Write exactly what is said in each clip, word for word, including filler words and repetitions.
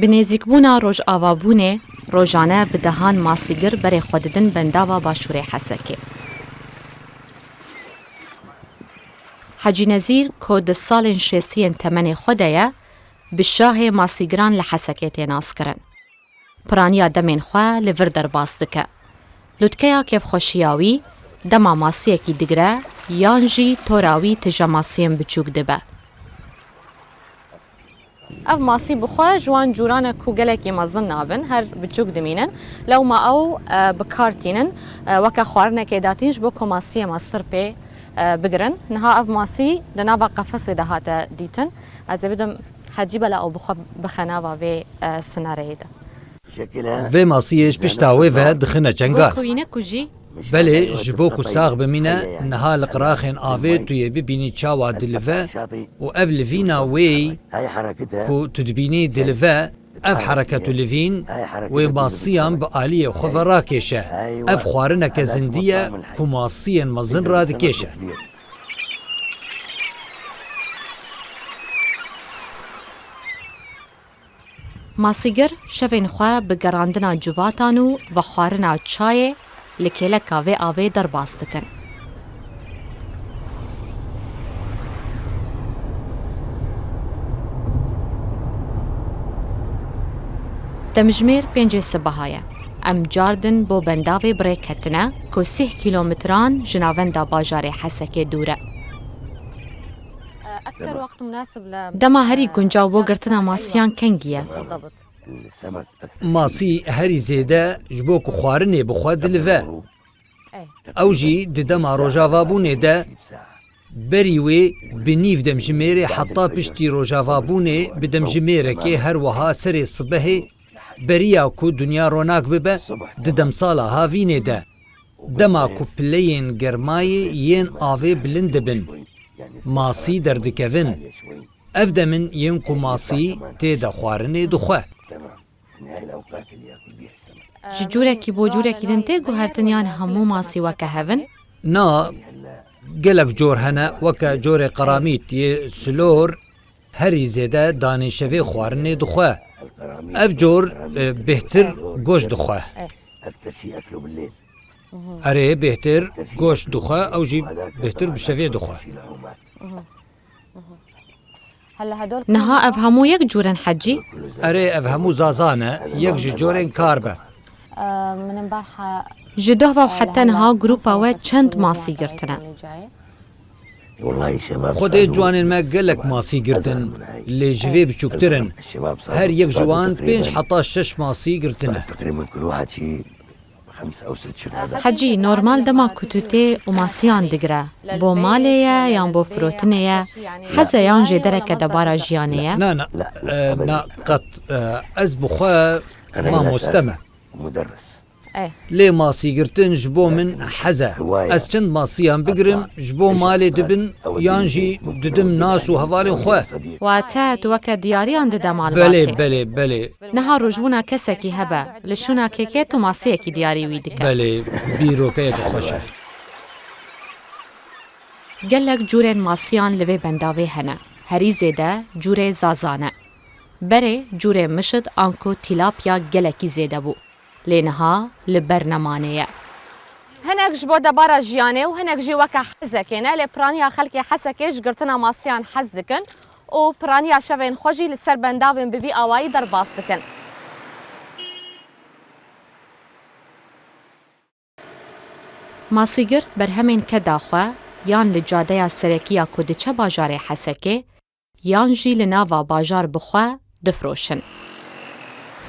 Bi nêzîkbûna rojavabûnê, rojane bi dehan masîgir berê xwe didin bendava başûrê Hesekê. Hecî Nezîr, ku di salên şêstiyên temenê xwe de ye, bi şahê masîgiran li Hesekê tê naskirin. Piraniya demên xwe li vir derbas dike. Lûtkeya kêfxweşiya wî dema masiyekî digire yan jî tora wî tije masiyên biçûk dibe. Ev masî bi xwe ji wan cûran e ku gelekî mezin nabin, her biçûk dimînin. Lewma ew, e, bi kar tînin, e, weke xwarinekê datîn ji bo ku masiyê mestir pê, e, bigirin. Niha ev masî di nava qefesê de hate dîtin. Ez ê bidim Hecî bela ew bi xwe bixe nava vê, e, sinareyê de. Vê masiyê ji pişta wê ve dixine çengan. Ku yine ku jî. Belê, ji bo ku sax bimîne, niha li qiraxên avê tu yê bibînî çawa dilive û ev livîna wê yî ku tu dibînî dilive, ev hereket û livîn wê masiyan bi aliyê xwe ve rakêşe. Ev xwarineke zindî ye ku masiyên mezin radikêşe. Masîgir şevên xwe bi gerandina civatan û vexwarina çayê li kêleka vê avê derbas dikin. Demjimêr pêncê sibeha ye. Em cardin bo bendavê bi rê ketine ku sih kîlometran ji navenda bajarê Hesekê dûr e. Dema herî guncaw bo girtina masiyan kengî ye? Masî herî zêde ji bo ku xwarinê bixwe dilive. Ew jî di dema rojavabûnê de berî wê bi nîv demjimêrê heta piştî rojavabûnê bi demjimêrekê her wiha serê sibehê beriya ku dinya ronak bibe di demsala havînê de. Dema ku pileyên germayê yên avê bilind dibin, masî derdikevin. Ev demin yên ku masî tê de xwarinê dixwe. Ji cûrekî bo cûrekî din tê guhertin yan hemû masî weke hev in? Na, gelek cor hene, weke corê qeramît yê silor, herî zêde danê şevê xwarinê dixwe. Ev cor, e, bêhtir goşt dixwe. Erê, bêhtir goşt dixwe, ew jî bêhtir bi şevê dixwe. Niha ev hemû yek cûr in Hecî? Erê, ev hemû zaza ne, yek ji corên kar be. Ji doh ve û heta niha grûpa we çend masî girtine? Xwedê ciwanên me gelek masî girtin, lê ji vê biçûktir in. Her yek ji wan pênc heta şeş masî girtine. Hecî, normal dema ku tu tê û masiyan digre, bo malê ye yan bo firotinê ye, hez e yan jî dereke debara jiyanê ye? Na, na, e, na, qet, e, ez bi xwe mamoste me. Lê masîgirtin ji bo min hez e. Ez çend masiyan bigirim, ji bo malê dibin yan jî didim nas û hevalên xwe. Wate tu weke diyariyan dide malbatê? Belê, belê, belê. Niha rojbûna kesekî hebe, li şûna kêkê tu masiyekî diyarî wî dike. Belê, bîrokeyeke xweş e. Gelek cûrên masiyan li vê bendavê hene. Herî zêde cûrê zaza ne. Berê cûrê mişit anku tîlapya gelekî zêde bû. Lê niha li ber nemanê ye. Hinek ji bo debara jiyanê û hinek jî weke hezekê ne, lê piraniya xelkê Hesekê ji girtina masiyan hez dikin û piraniya şevên xwe jî li ser bendavên bi vî awayî derbas dikin. Masîgir berhemên keda xwe yan li cadeya serekî ya ku diçe bajarê Hesekê, yan jî li nava bajar bi xwe difiroşin.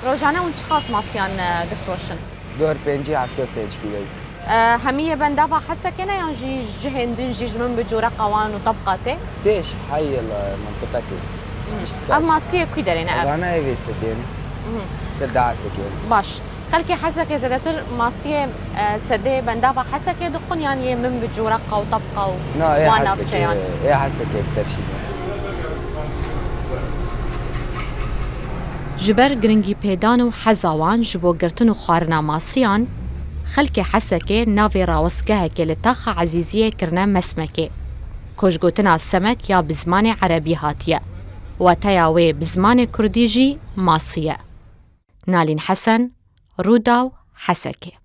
Rojane hûn çiqas masiyan, e, difiroşin? Dor pêncî hefta pênc kîloyî. E, hemî yê bendava Hesekê ne yan jî cihên din jî ji min bi cûreqa wan û tebqa tê? Tê ji heyê li mintiqetê. Ev masiyê kû derê ne ev? Evane evê sedê ne. Mhm. Sed Hesekê ne. Baş. Xelkê Hesekê zêdetir masiyê, e, sedê bendava Hesekê dixwin yan yê min bi cûreqa û tebqa û Na, ê wan Hesekê, navçeyan? Ê Hesekê ekter jî ne. Ji ber giringî pêdan û heza wan ji bo girtin û xwarina masiyan, xelkê Hesekê navê rawestgehekê li taxa Ezîziyê kirine Mesmekê, ku ji gotina semek ya bi zimanê erebî hatiye. Wateya wê bi zimanê kurdî jî masî ye. Nalîn Hesen, Rûdaw, Hesekê.